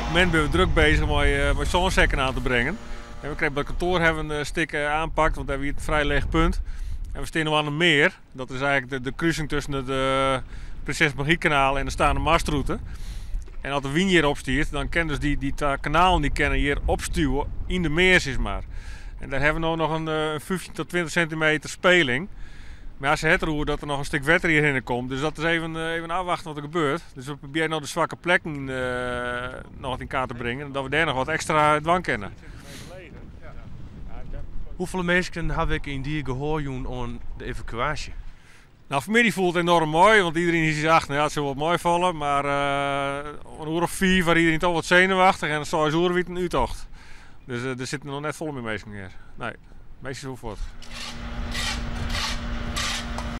Op it momint binne we drok beuzich mei mei sânsekken oan te bringen. En we krije by it kantoar hawwe we in stik oanpakt, want dêr wie it in frij leech punt. En we stean no oan de Mear. Dat is eigenlik de krusing tusken it Prinses Margrietkanaal en de Staande Mastrûte. En as de wyn hjir op stiet, dan kin dus dy twa kanalen dy kinne hjir opstuwe yn de mear, sis mar. En dêr hawwe we no noch in 15 tot 20 sintimeter speling. Mar ja, se hat deroer dat der noch in stik wetter hjirhinne komt. Dus dat is even ôfwachtsjen wat der gebeurt. Dus we probearje no de swakke plekken noch wat yn kaart te bringen. Dat we dêr noch wat ekstra dwaan kinne. Hoefolle minsken hawwe ik yndie gehoar jûn oan de evakuaasje? Nou, fanmiddei foel it enoarm mei, want iderien hie soks achter, ja, it sil wol meifalle. Mar in oere of fiif wie iderien toch wat senuwachtich en 6 oere wie it in úttocht. Dus der sitte noch net folle mear minsken hjir. Nee, measten wol fuort.